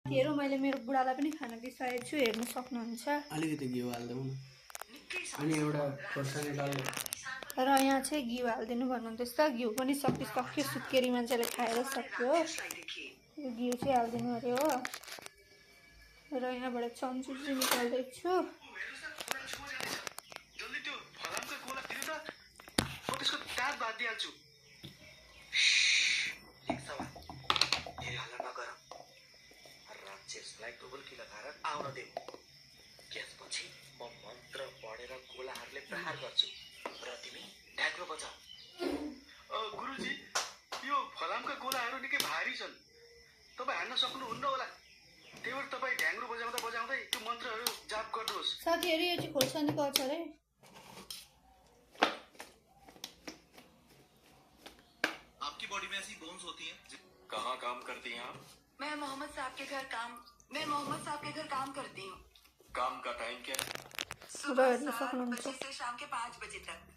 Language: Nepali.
हेरौँ, मैले मेरो बुढालाई पनि खाना दिइसकेको छु, हेर्न सक्नुहुन्छ। अलिकति घिउ हाल्दौ न अनि एउटा खोर्सानी डाल्नु। र यहाँ चाहिँ घिउ हालिदिनु भन्नुहुँदैछ। घिउ पनि सकिसक्यो, सुत्केरी मान्छेले खाएर सक्यो हो। यो घिउ चाहिँ हालिदिनु अरे हो। र यहाँबाट चम्ची चाहिँ निकाल्दैछु। त्यसपछि म मन्त्र पढेर गोलाहरूले प्रहार गर्छु र तिमी ढ्याङ्ग्रो बजाऊ। गुरुजी, यो फलामका गोलाहरू निकै भारी छन्, तपाईँ हान्न सक्नुहुन्न होला। त्यही भएर तपाईँ ढ्याङ्ग्रो बजाउँदा बजाउँदै त्यो मन्त्रहरू जाप गर्नुहोस्। साथीहरू, यो चाहिँ खोर्सानीको अचार है। आपकी बॉडी में ऐसी बोन्स होती हैं। कहाँ काम करती हैं आप? मैं मोहम्मद साहब के घर काम करती हूँ। काम का टाइम क्या है? सुबह 7 बजे से शाम के 5 बजे तक।